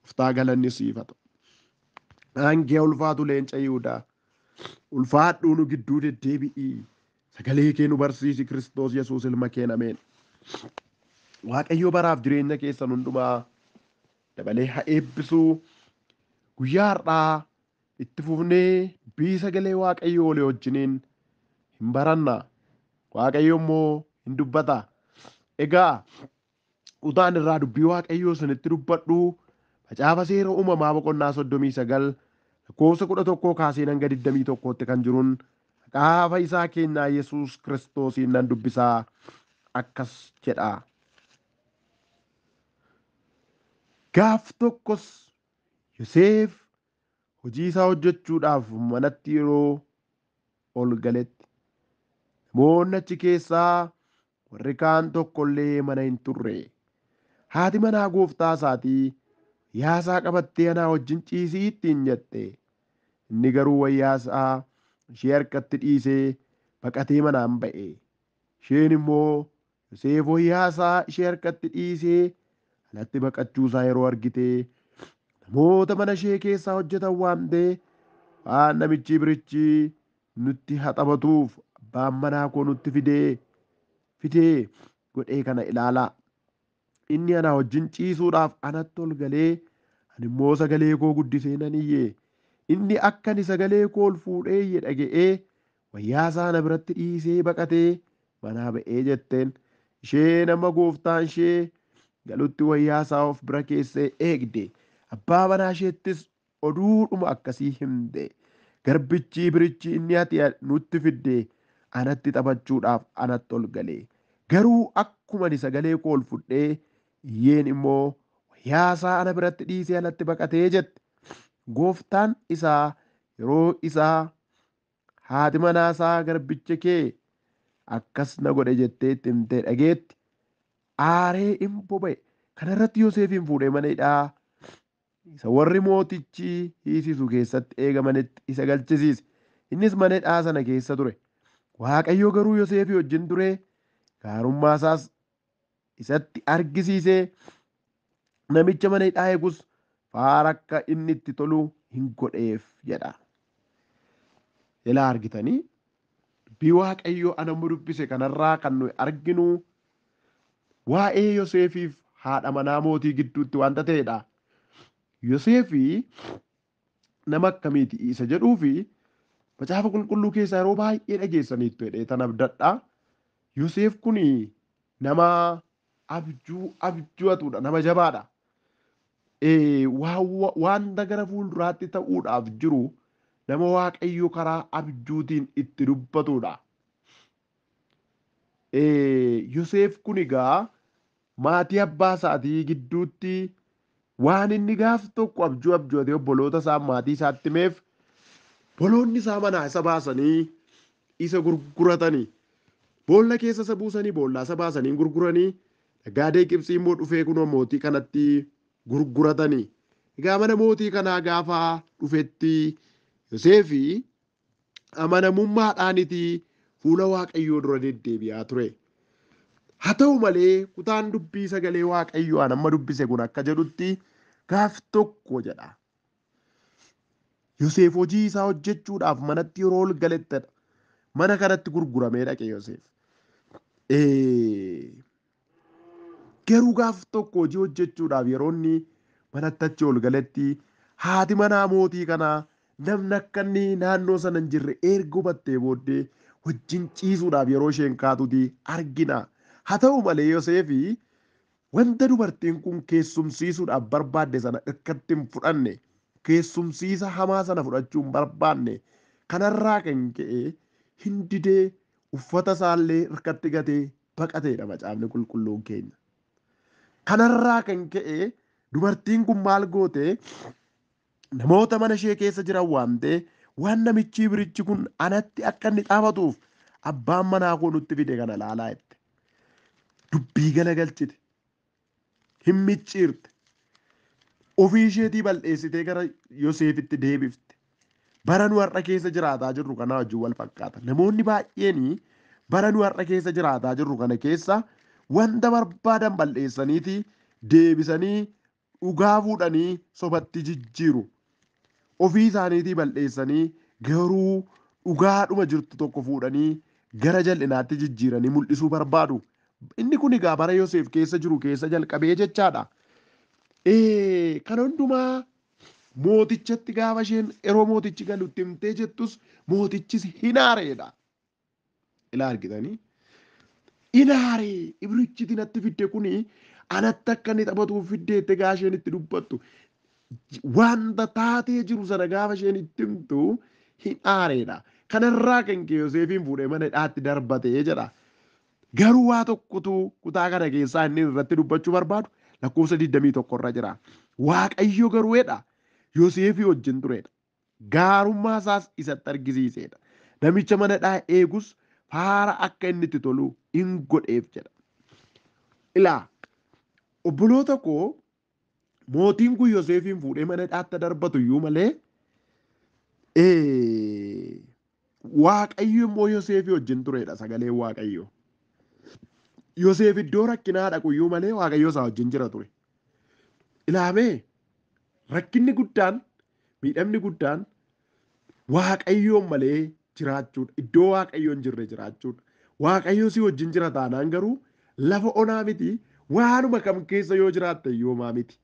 Gooftaa galanni siif haa ta'u. Aangee ulfaatu leenca Yihudaa. Ulfaadhuu nu gidduu deddeebi'ii. Sagalee kee nu barsiisi Kiristoos Yesuus ilma kee ameen. Waaqayyo baraaf jireenya keessan hundumaa dabalee haa eebbisuu. Guyyaa har'aa itti fufnee dubbii sagalee Waaqayyoo walii wajjiniin hin baranna. Waaqayyo immoo hin dubbata. Egaa utaan irraa dubbii Waaqayyoo isinitti dubbadhu macaafa seera uumamaa boqonnaa 39 lakkoofsa 11 kaasee hanga 21tti kan jiruun maqaa isaa keenyaa Yesuus Kiristoosiin nan dubbisaa akkas jedha. Gaaf tokkos Yoseef hojii isaa hojjechuudhaaf manatti yeroo ol galetti namoonni achi keessaa warri kaan tokkollee mana hin turre. Haati manaa gooftaa isaatii wayyaa isaa qabattee anaa wajjin ciisii ittiin jette. Inni garuu wayyaa isaa ishee harkatti dhiisee baqatee manaan ba'e. Isheen immoo Yoseef wayyaa isaa ishee harkatti dhiisee alatti baqachuu isaa yeroo argite namoota mana ishee keessaa hojjetan waamtee waan namichi birichi nutti haxabatuuf abbaan manaa koo nutti fidee godhee kana ilaalaa. Inni anaa wajjin ciisuudhaaf anatti ol galee ani immoo sagalee koo guddisee nan iyye. Inni akka ani sagalee koo ol fuudhee iyye dhaga'ee wayyaa isaa na biratti dhiisee baqatee manaa ba'ee jetteen. Isheen amma gooftaan ishee galutti wayyaa isaa of bira keessee eegde. Abbaa manaa isheettis oduudhuma akkasii himte. Garbichi birichi inni ati nutti fidde anatti taphachuudhaaf anatti ol gale. Garuu akkuma ani sagalee koo ol fudhee iyyeen immoo wayyaa isaa ana biratti dhiisee alatti baqatee jette. Gooftaan isaa yeroo isaa haati manaa isaa garbicha kee akkas na godhe jettee itti himtee dhageetti aaree hin boba'e. Kana irratti Yoseefin fuudhee mana hidhaa isa warri mootichi hiisisu keessatti eegamanitti isa galchisiise. Innis mana hidhaa sana keessa ture. Waaqayyo garuu Yoseefii wajjin ture. Gaarummaa isaas isatti argisiisee namicha mana hidhaa eegus faara akka inni itti tolu hin godheef jedha. Ilaa argitanii dubbii Waaqayyoo ana dubbise kanarraa kan nuyi arginu waa'ee Yoseefiif haadha manaa mootii gidduutti wanta ta'edha. Yoseefii nama akkamiiti isa jedhuufi macaafa qulqulluu keessaa yeroo baay'ee dhageessaniittu jedhee tan abdadha. Yoseef kun nama abjuu abju'atudha, nama jabaadha. Wanta gara fuulduraatti ta'uudhaaf jiru nama Waaqayyo karaa abjuutiin itti dubbatudha. Yoseef kun egaa maatii abbaa isaatii gidduutti waan inni gaaf tokko abjuu abju'atee obboloota isaa maatii isaatti himeef obboloonni isaa manaa isa baasanii isa gurguratanii boolla keessa isa buusanii boollaa isa baasanii gurguranii naggaadee Gibxii immoo dhufee kunoo mootii kanatti gurguratanii. Egaa mana mootii kanaa gaafa dhufetti Yoseefi amanamummaadhaaniti fuula Waaqayyoo dura deddeebi'aa ture. Haa ta'u malee kutaan dubbii sagalee Waaqayyoo an amma dubbise kun akka jedhutti gaaf tokko jedha. Yoseef hojii isaa hojjechuudhaaf manatti yeroo ol galettidha. Mana kanatti gurguramee dhaqe Yoseef. Garuu gaaf tokko hojii hojjechuudhaaf yeroo inni manatti achi ol galetti haati manaa mootii kanaa namni akka inni naannoo sana hin jirre erga hubattee booddee wajjin ciisuudhaaf yeroo isheen kaatuti argina. Haa ta'u malee Yoseefi wanta dubartiin kun keessumsiisuudhaaf barbaadde sana irkatti hin fudhanne keessumsiisa hamaa sana fudhachuu hin barbaanne kanarraa kan ka'e hin didee uffata isaallee irkatti gatee baqateedha macaafni qulqulluun keenya. Kanarraa kan ka'e dubartiin kun maal goote namoota mana ishee keessa jiran waamtee waan namichi birichi kun anatti akka inni xaafatuuf abbaan manaa koo nutti fide kana laalaa jette. Dubbii galagalchite. Hin micciirte. Ofii isheetii bal'eessitee gara Yoseefitti deebifte. Bara nu har'a keessa jiraataa jirru kanaa wajjin wal fakkaata. Namoonni baay'een bara nu har'a keessa jiraataa jirru kana keessa wanta barbaadan bal'eessaniiti deebisanii Dhugaa fuudhanii sobatti jijjiiru. Ofii isaaniitii bal'eessanii garuu dhugaadhuma jirtu tokko fuudhanii gara jal'inaatti jijjiiranii mul'isuu barbaadu. Inni kun egaa bara Yoseef keessa jiru keessa jalqabee jechaadha. Kan hundumaa mootichatti gaafa isheen yeroo mootichi galutti himtee jettus mootichis hin aareedha. Ilaa argitanii? Hin aaree ibrichiti natti fidde kuni anatti akka inni taphatuuf fiddeette gaafa isheen itti dubbattu. Wanta taatee jiru sana gaafa isheen itti himtu hin aareedha. Kanarraa kan ka'e Yoseefiin fuudhee mana hidhaatti darbatee jedha. Garuu waa tokkotu kutaa kana keessaa inni irratti dubbachuu barbaadu lakkoofsa 21 irra jira. Waaqayyo garuu jedha Yoseefii wajjin turedha. Gaarummaa isaas isatti argisiisedha. Namicha mana hidhaa eegus faara akka inni itti tolu hin godheef jedha. Ilaa obboloota koo mootiin kun Yoseefiin fuudhee mana hidhaatti darbatu iyyuu malee Waaqayyo immoo Yoseefii wajjin turedha sagaleen Waaqayyo. Yoseef iddoo rakkinaa dhaqu iyyuu malee Waaqayyo isaa wajjin jira ture. Ilaamee rakkinni guddaan miidhamni guddaan Waaqayyoon malee jiraachuudha. Iddoo Waaqayyoon jirre jiraachuudha. Waaqayyo si wajjin jira taanaan garuu lafa onaa miti waanuma kam keessa yoo jiraatte iyyuu homaa miti.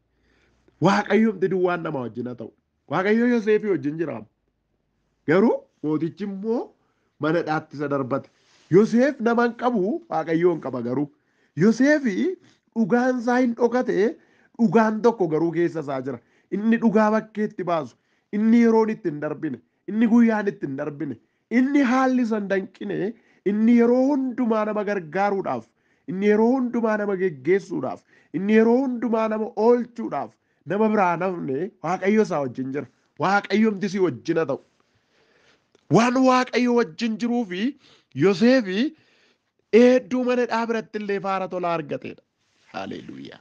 Waaqayyoomti duwwaan nama wajjin haa ta'u. Waaqayyo Yoseefii wajjin jira. Garuu mootichi immoo mana hidhaatti isa darbate. Yoseef nama hin qabu Waaqayyoon qaba garuu. Yoseefi dhugaan isaa hin dhokate dhugaan tokko garuu keessa isaa jira. Inni dhugaa bakkeetti baasu, inni yeroon itti hin darbine, inni guyyaan itti hin darbine, inni haalli isa hin danqine, inni yeroo hundumaa nama gargaaruudhaaf, inni yeroo hundumaa nama geggeessuudhaaf, inni yeroo hundumaa nama oolchuudhaaf nama biraa nafne Waaqayyo isaa wajjin jira. Waaqayyomti si wajjin haa ta'u. Waan Waaqayyo wajjin jiruu fi Yoseefi hedduu mana hidhaa biratti illee faara tolaa argateedha. Haleluuyaa.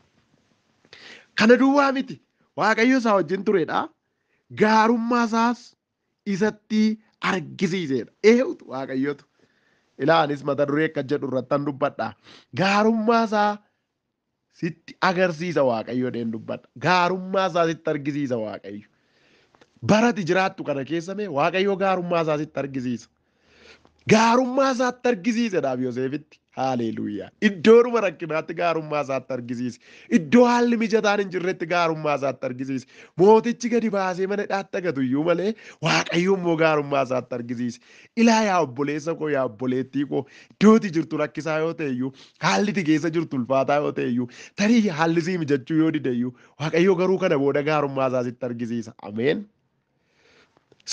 Kana duwwaa miti. Waaqayyo isaa wajjin turedha. Gaarummaa isaas isatti argisiisedha. Eewutu Waaqayyotu. Ilaanis mata duree akka jedhu irrattan dubbadha. Gaarummaa isaa sitti agarsiisa Waaqayyo dheen dubbadha. Gaarummaa isaa sitti argisiisa Waaqayyo. Barati jiraattu kana keessa mee Waaqayyo gaarummaa isaa sitti argisiisa. Gaarummaa isaatti argisiisedhaaf Yoseefitti. Haleluuyaa. Iddoodhuma rakkinaatti gaarummaa isaatti argisiise. Iddoo haalli mijataan hin jirretti gaarummaa isaatti argisiise. Mootichi gadi baasee mana hidhaatti agatu iyyuu malee Waaqayyo immoo gaarummaa isaatti argisiise. Ilaa yaa obboleessa koo yaa obboleettii koo iddooti jirtu rakkisaa yoo ta'e iyyuu haalli ati keessa jirtu ulfaataa yoo ta'e iyyuu tarii haalli sii mijachuu yoo dide iyyuu Waaqayyo garuu kana booda gaarummaa isaa sitti argisiisa. Ameen.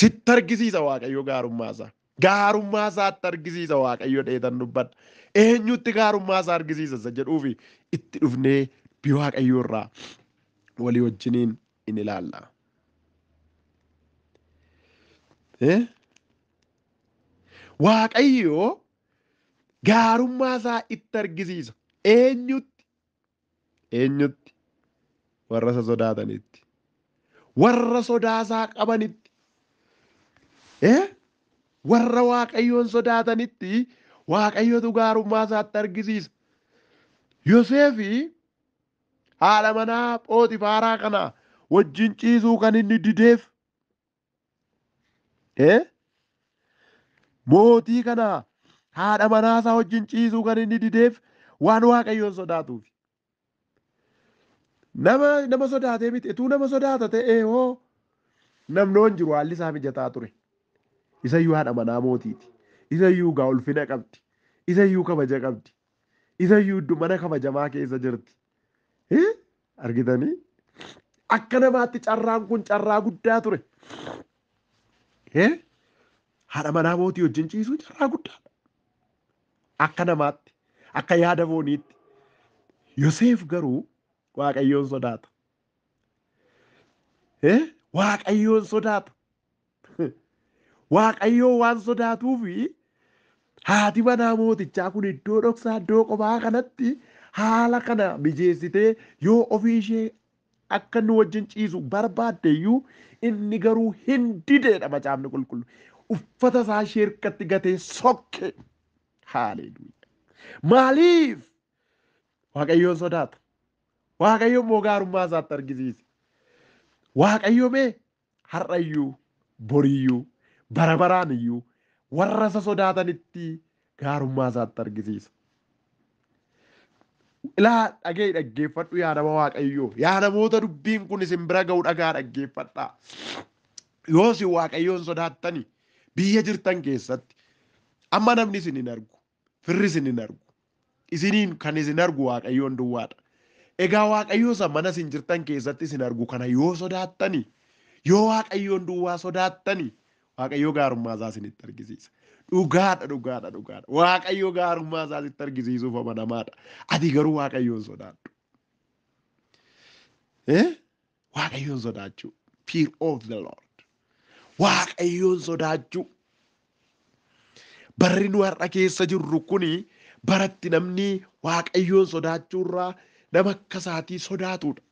Sitti argisiisa Waaqayyo gaarummaa isaa. Gaarummaa isaatti argisiisa Waaqayyo dheetan dubbadha. Eenyutti gaarummaa isaa argisiisa isa jedhuufi itti dhufnee dubbii Waaqayyoo irraa walii wajjiniin in ilaalla. Waaqayyo gaarummaa isaa itti argisiisa. Eenyutti? Eenyutti? Warra isa sodaatanitti. Warra sodaa isaa qabanitti. Warra Waaqayyoon sodaatanitti Waaqayyotu gaarummaa isaatti argisiisa. Yoseefi haadha manaa Phooxifaaraa kana wajjin ciisuu kan inni dideef mootii kana haadha manaa isaa wajjin ciisuu kan inni dideef waan Waaqayyoon sodaatuuf. Nama sodaatee miti, utuu nama sodaata ta'ee hoo namni hin jiru haalli isaa mijataa ture. Isayyuu haadha manaa mootiiti. Isayyuu gaa ulfina qabdi. Isayyuu kabaja qabdi. Isayyuu iddoo mana kabajamaa keessa jirti. Argitanii? Akka namaatti carraan kun carraa guddaa ture. Haadha manaa mootii wajjin ciisuun carraa guddaadha. Akka namaatti, akka yaada fooniitti. Yoseef garuu Waaqayyoon sodaata. Waaqayyoon sodaata. Waaqayyoon waan sodaatuufi haati manaa mootichaa kun iddoo dhoksaa iddoo qophaa kanatti haala kana mijeessitee yoo ofii ishee akka inni wajjin ciisu barbaadde iyyuu inni garuu hin dideedha macaafni qulqullu. Uffata isaa ishee harkatti gatee sokke. Haaleluuyaa. Maaliif? Waaqayyoon sodaata. Waaqayyo immoo gaarummaa isaatti argisiise. Waaqayyo mee har'ayyuu, boriyyuu, bara baraan iyyuu warra isa sodaatanitti gaarummaa isaatti argisiisa. Ilaa dhagee dhaggeeffadhu yaa nama Waaqayyoo. Yaa namoota dubbiin kun isin bira ga'u dhagaa dhaggeeffadhaa. Yoo isin Waaqayyoon sodaattani biyya jirtan keessatti amma namni isin hin argu, firri isin hin argu. Isiniin kan isin argu Waaqayyoon duwwaadha. Egaa Waaqayyoo isa mana isin jirtan keessatti isin argu kana yoo sodaattani, yoo Waaqayyoon duwwaa sodaattani, Waaqayyoo gaarummaa isaa isinitti argisiisa. Dhugaadha, dhugaadha, dhugaadha. Waaqayyo gaarummaa isaa sitti argisiisuuf amanamaadha. Ati garuu Waaqayyoon sodaadhu. Waaqayyoon sodaachuu. Fear of the Lord. Waaqayyoon sodaachuu. Barri nu har'a keessa jirru kuni baratti namni Waaqayyoon sodaachuurraa nama akka isaatii sodaatudha.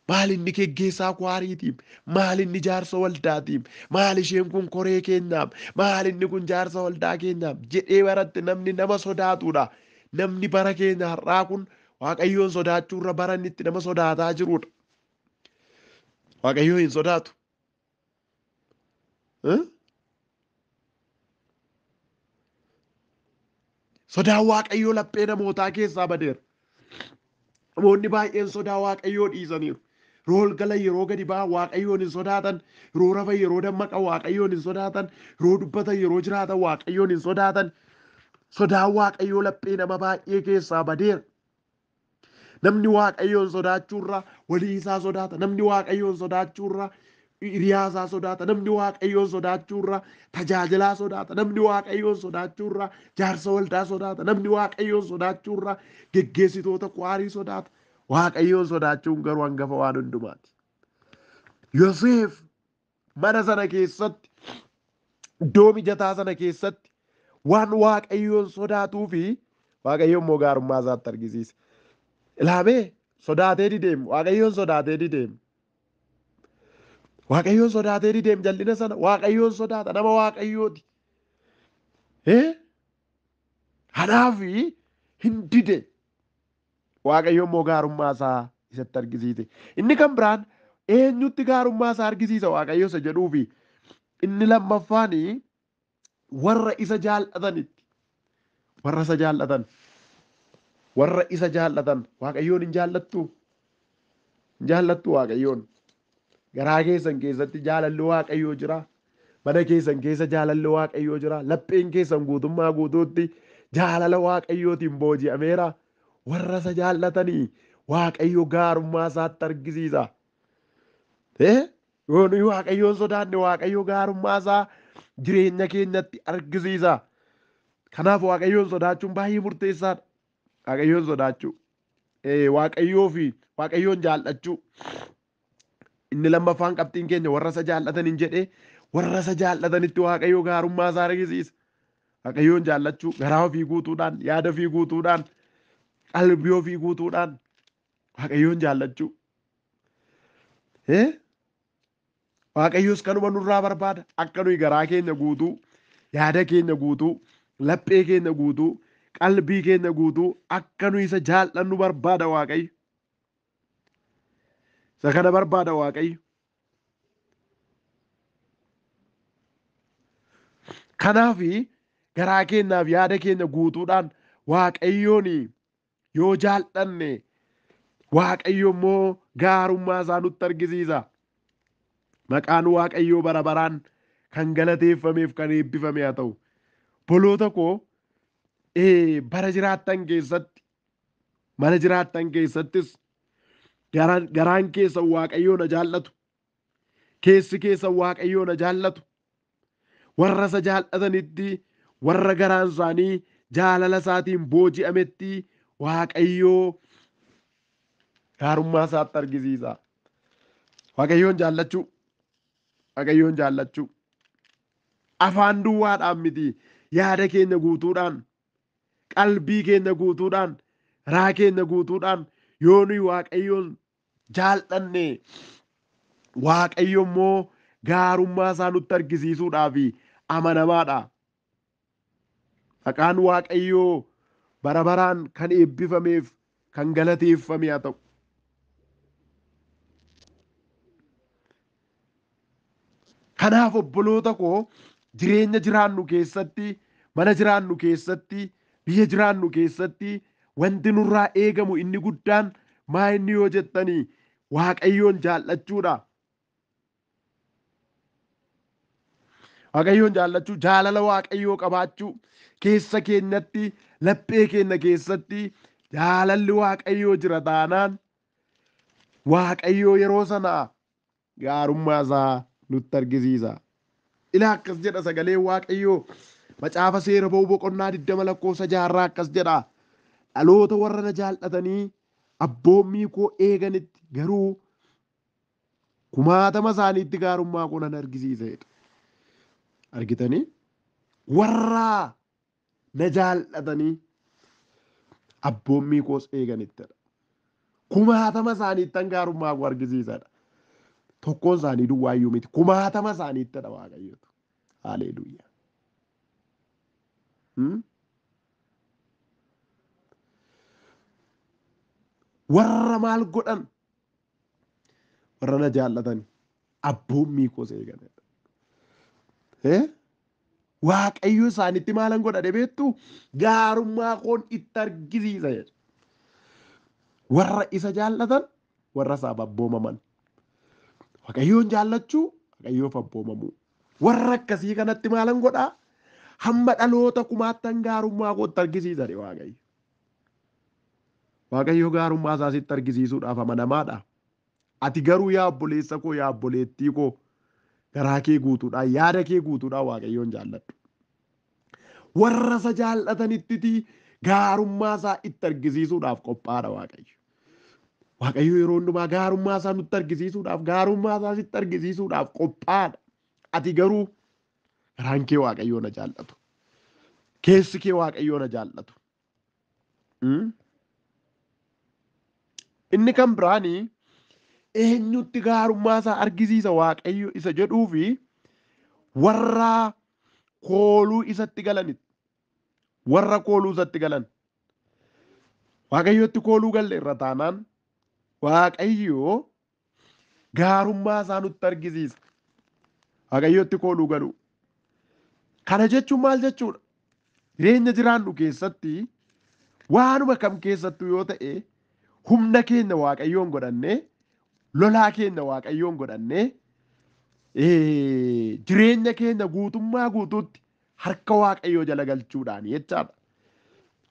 Maal inni geggeessaa kwaariitiif? Maal inni jaarsa waldaatiif? Maal isheen kun koree keenyaaf? Maal inni kun jaarsa waldaa keenyaaf? Jedhee baratti namni nama sodaatudha. Namni bara keenya har'aa kun Waaqayyoon sodaachuurra bara inni itti nama sodaataa jirudha. Waaqayyoon hin sodaatu. Sodaan Waaqayyoo laphee namootaa keessaa badeera. Namoonni baay'een sodaa Waaqayyoo dhiisaniiru. Yeroo ol galan, yeroo gadi ba'an Waaqayyoon hin sodaatan. Yeroo rafan, yeroo dammaqan Waaqayyoon hin sodaatan. Yeroo dubbatan, yeroo jiraatan Waaqayyoon hin sodaatan. Sodaan Waaqayyoo laphee nama baay'ee keessaa badeera. Namni Waaqayyoon sodaachuurra walii isaa sodaata. Namni Waaqayyoon sodaachuurra hiriyaa isaa sodaata. Namni Waaqayyoon sodaachuurra tajaajilaa sodaata. Namni Waaqayyoon sodaachuurra jaarsa waldaa sodaata. Namni Waaqayyoon sodaachuurra geggeessitoota kwaarii sodaata. Waaqayyoon sodaachuun garuu hangafa waan hundumaati. Yoseef mana sana keessatti, iddoo mijataa sana keessatti waan Waaqayyoon sodaatuu fi Waaqayyoon immoo gaarummaa isaatti argisiise. Ilaamee sodaatee dideem, Waaqayyoon sodaatee dideem. Waaqayyoon sodaatee dideem jal'ina sana Waaqayyoon sodaata, nama Waaqayyooti. Kanaaf hin dide. Waaqayyoon immoo gaarummaa isaa isatti argisiise. Inni kan biraan eenyutti gaarummaa isaa argisiisa Waaqayyo isa jedhuu fi inni lammaffaan warra isa jaallatanitti. Warra isa jaallatan. Warra isa jaallatan. Waaqayyoon hin jaallattu? Hin jaallattu Waaqayyoon? Garaa keessan keessatti jaalalli Waaqayyoo jira. Mana keessan keessa jaalalli Waaqayyoo jira. Lapheen keessan guutummaa guutuutti jaalala Waaqayyootiin booji'ameera. Warra isa jaallatanii Waaqayyo gaarummaa isaatti argisiisa. Yoo nuyi Waaqayyoon sodaanne Waaqayyo gaarummaa isaa jireenya keenyatti argisiisa. Kanaaf Waaqayyoon sodaachuun baay'ee murteessaadha. Waaqayyoon sodaachuu. Waaqayyoo fi Waaqayyoon jaallachuu. Inni lammaffaan qabxiin keenya warra isa jaallataniin jedhee warra isa jaallatanitti Waaqayyo gaarummaa isaa argisiisa. Waaqayyoon jaallachuu garaa ofii guutuudhaan, yaada ofii guutuudhaan, qalbii ofii guutuudhaan Waaqayyoon jaallachuu. Waaqayyos kanuma nurraa barbaada. Akka nuyi garaa keenya guutuu, yaada keenya guutuu, laphee keenya guutuu, qalbii keenya guutuu akka nuyi isa jaallannu barbaada Waaqayyo. Isa kana barbaada Waaqayyo. Kanaaf garaa keenyaaf yaada keenya guutuudhaan Waaqayyoon yoo jaallanne Waaqayyo immoo gaarummaa isaa nutti argisiisa. Maqaan Waaqayyoo bara baraan kan galateeffameef kan eebbifame haa ta'u. Obboloota koo, bara jiraattan keessatti, mana jiraattan keessattis garaan keessan Waaqayyoo na jaallatu. Keessi keessan Waaqayyoo na jaallatu. Warra isa jaallatanitti, warra garaan isaanii jaalala isaatiin booji'ametti Waaqayyoo gaarummaa isaatti argisiisa. Waaqayyoon jaallachuu. Waaqayyoon jaallachuu. Afaan duwwaadhaan miti, yaada keenya guutuudhaan, qalbii keenya guutuudhaan, garaa keenya guutuudhaan yoo nuyi Waaqayyoon jaallanne Waaqayyo immoo gaarummaa isaa nutti argisiisuudhaaf amanamaadha. Maqaan Waaqayyoo bara baraan kan eebbifameef kan galateeffame haa ta'u. Kanaaf obboloota koo jireenya jiraannu keessatti, mana jiraannu keessatti, biyya jiraannu keessatti wanti nurraa eegamu inni guddaan maa inni yoo jettanii Waaqayyoon jaallachuudha. Waaqayyoon jaallachuu, jaalala Waaqayyoo qabaachuu, keessa keenyatti, laphee keenya keessatti jaalalli Waaqayyoo jira taanaan Waaqayyoo yeroo sana gaarummaa isaa nutti argisiisa. Ilaa akkas jedha sagaleen Waaqayyoo macaafa seera ba'uu boqonnaa 20 lakkoofsa 6 akkas jedha. Dhaloota warra na jaallatanii abboommii koo eeganitti garuu kumaatama isaaniitti gaarummaa koo nan argisiisa jedha. Argitanii? Warra na jaallatanii abboommii koos eeganittidha. Kumaatama isaaniittan gaarummaa koo argisiisadha. Tokkoon isaanii duwwaayyuu miti. Kumaatama isaaniittidha Waaqayyotu. Haleluuyaa. Warra maal godhan? Warra na jaallatan abboommii koos eeganidha. Waaqayyo isaanitti maalan godha beektu? Gaarummaa koon itti argisiisa jedha. Warra isa jaallatan, warra isaaf abboomaman. Waaqayyoon jaallachuu, Waaqayyoof abboomamuu. Warra akkasii kanatti maalan godhaa? Hamma dhaloota kumaattan gaarummaa kootti argisiisa jedhe Waaqayyo. Waaqayyo gaarummaa isaa sitti argisiisuudhaaf amanamaadha. Ati garuu yaa obboleessa koo, yaa obboleettii koo, garaa kee guutuudhaan, yaada kee guutuudhaan Waaqayyoon jaalladhu. Warra isa jaallatanitti gaarummaa isaa itti argisiisuudhaaf qophaadha Waaqayyo. Waaqayyo yeroo hundumaa gaarummaa isaa nutti argisiisuudhaaf, gaarummaa isaa sitti argisiisuudhaaf qophaadha. Ati garuu garaan kee Waaqayyoon na jaallatu. Keessi kee Waaqayyoon na jaallatu. Inni kan biraanii eenyutti gaarummaa isaa argisiisa Waaqayyo isa jedhuu fi warra kooluu isatti galanitti. Warra kooluu isatti galan. Waaqayyotti kooluu galle irra taanaan Waaqayyo gaarummaa isaa nutti argisiisa. Waaqayyotti kooluu galuu. Kana jechuun maal jechuudha? Jireenya jiraannu keessatti waanuma kam keessattuu yoo ta'e humna keenya Waaqayyoon godhannee, lolaa keenya Waaqayyoon godhannee, jireenya keenya guutummaa guutuutti harka Waaqayyoo jala galchuudhaan jechaadha.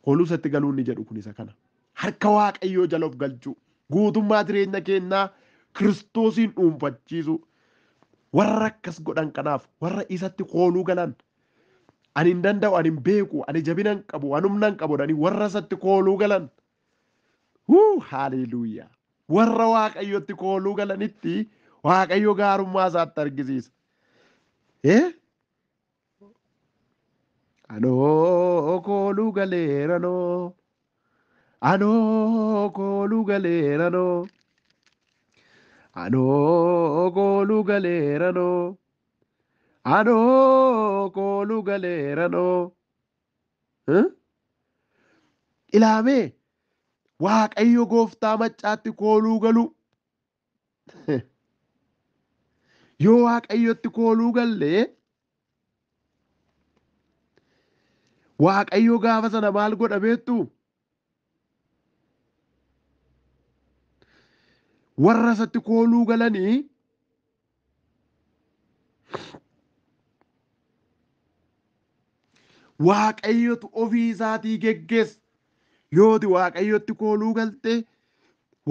Kooluu isatti galuun ni jedhu kun isa kana. Harka Waaqayyoo jala of galchuu, guutummaa jireenya keenyaa Kiristoosiin dhuunfachiisuu. Warra akkas godhan kanaaf, warra isatti kooluu galan, ani hin danda'u, ani hin beeku, ani jabina hin qabu, ani humna hin qabu jedhanii warra isatti kooluu galan. Haleluuyaa. Warra Waaqayyotti kooluu galanitti Waaqayyo gaarummaa isaatti argisiisa. Anoo kooluu galeeranoo. Anoo kooluu galeeranoo. Anoo kooluu galeeranoo. Anoo kooluu galeeranoo. Ilaamee Waaqayyo gooftaa maccaatti kooluu galuu. Yoo Waaqayyotti kooluu gallee Waaqayyo gaafa sana maal godha beektu? Warra isatti kooluu galanii Waaqayyotu ofii isaatii geggeessa. Yooti Waaqayyotti kooluu galte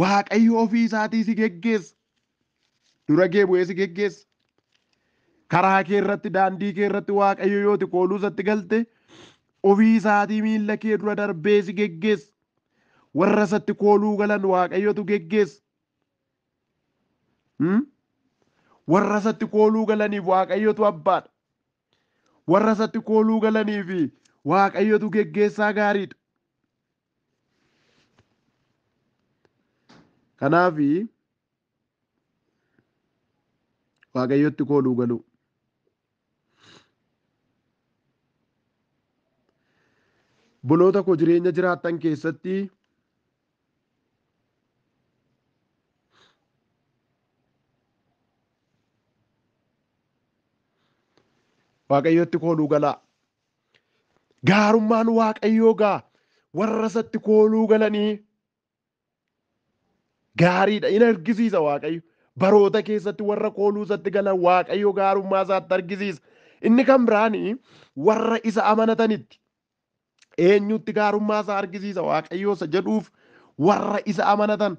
Waaqayyo ofii isaatii si geggeessa. Dura kee bu'ee si geggeessa. Karaa kee irratti, daandii kee irratti Waaqayyo yooti kooluu isatti galte ofii isaatii miilla kee dura darbee si geggeessa. Warra isatti kooluu galan Waaqayyotu geggeessa. Warra isatti kooluu galaniif Waaqayyotu abbaadha. Warra isatti kooluu galaniif Waaqayyotu geggeessaa gaariidha. Kanaaf Waaqayyotti kooluu galuu. Obboloota koo jireenya jiraattan keessatti Waaqayyotti kooluu galaa. Gaarummaan Waaqayyoo gaa warra isatti kooluu galanii gaariidha. In argisiisa Waaqayyo. Baroota keessatti warra kooluu isatti galan Waaqayyo gaarummaa isaatti argisiisa. Inni kan biraani warra isa amanatanitti. Eenyutti gaarummaa isaa argisiisa Waaqayyo isa jedhuuf warra isa amanatan.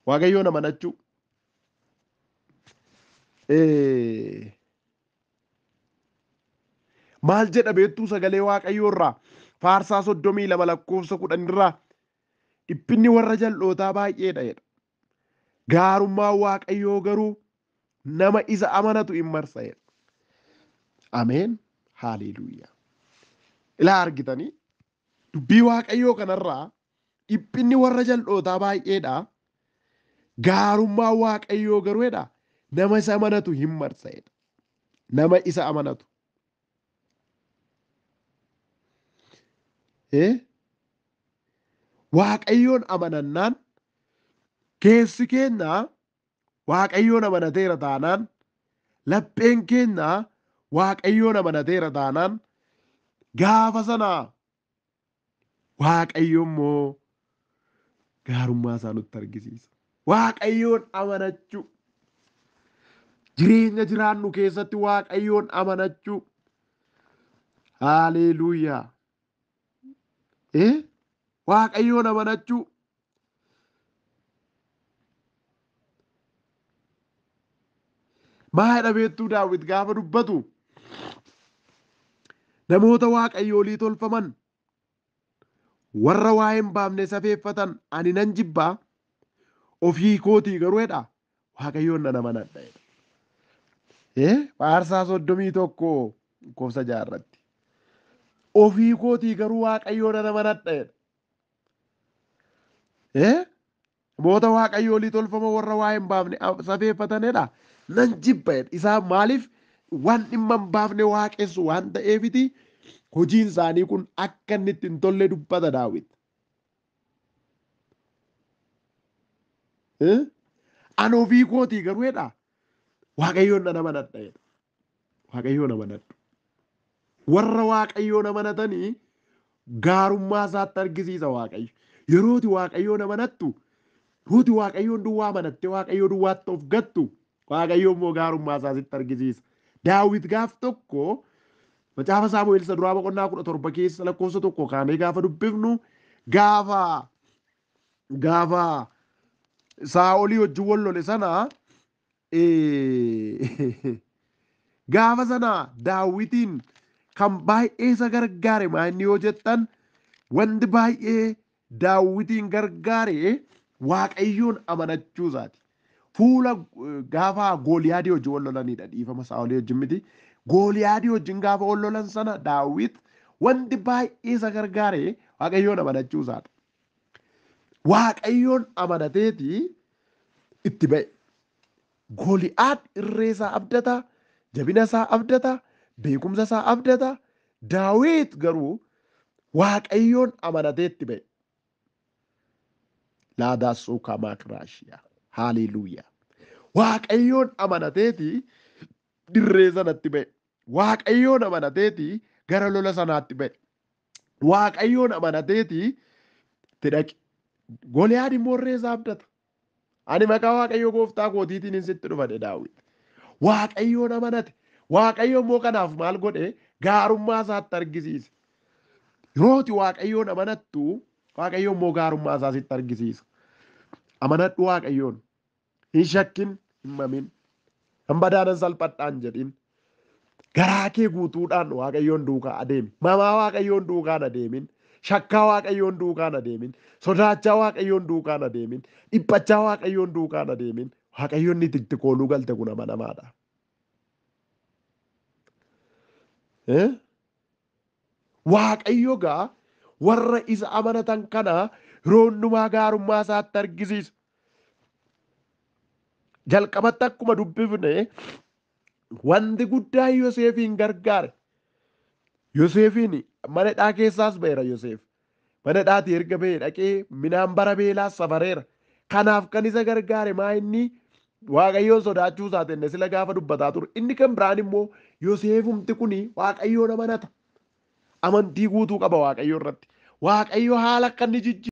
Waaqayyoon amanachuu. Maal jedha beektuu sagalee Waaqayyoo irraa? Faarsaa 32 lakkoofsa 10 irraa dhiphinni warra jal'ootaa baay'eedha jedha. Gaarummaan Waaqayyoo garuu nama isa amanatu in marsa jedha. Ameen. Haaleluuyaa. Ilaa argitanii dubbii Waaqayyoo kanarraa dhiphinni warra jal'ootaa baay'eedha. Gaarummaan Waaqayyoo garuu jedha nama isa amanatu hin marsa jedha. Nama isa amanatu. Waaqayyoon amanannaan keessi keenya Waaqayyoon amanateera taanaan, lapheen keenya Waaqayyoon amanateera taanaan, gaafa sana Waaqayyo immoo gaarummaa isaa nutti argisiisa. Waaqayyoon amanachuu. Jireenya jiraannu keessatti Waaqayyoon amanachuu. Haaleluuyaa. Waaqayyoon amanachuu. Maal beektuu Daawit gaafa dubbatu namoota Waaqayyoolii tolfaman warra waa'ee hin baafne safeeffatan ani nan jibbaa ofii kootii garuu jedha Waaqayyoon nan amanadha jedha. Faarsaa 31 lakkoofsa 6 irratti. Ofii kootii garuu Waaqayyoon nan amanadha jedha. Namoota Waaqayyoolii tolfama warra waa'ee hin baafne safeeffatanidha. Nan jibba jedha. Isaan maaliif waan dhimma hin baafne waaqessu waan ta'eefiti hojiin isaanii kun akka inni itti hin tolle dubbata Daawit. Ani ofii kootii garuu jedha Waaqayyoon nan amanadha jedha. Waaqayyoon amanadhu. Warra Waaqayyoon amanatanii gaarummaa isaatti argisiisa Waaqayyo. Yerooti Waaqayyoon amanattu, yerooti Waaqayyoon duwwaa amanatte, Waaqayyoo duwwaatti of gattu, Waaqayyo immoo gaarummaa isaa sitti argisiisa. Daawit gaaf tokko macaafa Saamu'eel isa duraa boqonnaa 17 keessa lakkoofsa 1 kaanee gaafa dubbifnu gaafa Saa'olii wajjin wal lole sana gaafa sana Daawitiin kan baay'ee isa gargaare maa inni yoo jettan wanti baay'ee Daawitiin gargaare Waaqayyoon amanachuu isaati. Fuula gaafa Gooliyaadii wajjin wal lolanidha dhiifama Saa'olii wajjin miti. Gooliyaadii wajjin gaafa wal lolan sana Daawit wanti baay'ee isa gargaare Waaqayyoon amanachuu isaati. Waaqayyoon amanateeti itti ba'e. Gooliyaad irree isaa abdata, jabina isaa abdata, beekumsa isaa abdata. Daawit garuu Waaqayyoon amanatee itti ba'e. Laadaasuu kamaakiraashiyaa. Haaleluuyaa. Waaqayyoon amanateeti dirree sanatti ba'e. Waaqayyoon amanateeti gara lola sanaatti ba'e. Waaqayyoon amanateeti itti dhaqe. Goliyaad immoo irree isaa abdata. Ani maqaa Waaqayyoo gooftaa kootiitiin sitti dhufa jedhe Daawit. Waaqayyoon amanate. Waaqayyo immoo kanaaf maal godhe? Gaarummaa isaatti argisiise. Yerooti Waaqayyoon amanattu Waaqayyo immoo gaarummaa isaa sitti argisiisa. Amanadhu Waaqayyoon. Hin shakkin, hin mamin. Hin badaanan salphadhaan jedhin. Garaa kee guutuudhaan Waaqayyoon duukaa adeemi. Mamaa Waaqayyoon duukaan adeemin. Shakkaa Waaqayyoon duukaan adeemin. Sodaachaa Waaqayyoon duukaan adeemin. Dhiphachaa Waaqayyoon duukaan adeemin. Waaqayyoon ni itti kooluu galte kun amanamaadha. Waaqayyo gaa warra isa amanatan kana yeroo hundumaa gaarummaa isaatti argisiisa. Jalqabatti akkuma dubbifne wanti guddaan Yoseefiin gargaare. Yoseefiin mana hidhaa keessaas ba'eera Yoseef. Mana hidhaatii erga ba'ee dhaqee midhaan bara beelaas safareera. Kanaaf kan isa gargaare maa inni Waaqayyoon sodaachuu isaatiin sila gaafa dubbataa ture. Inni kan biraan immoo Yoseefumti kun Waaqayyoon amanata. Amantii guutuu qaba Waaqayyo irratti. Waaqayyo haala akka inni jijjiiru.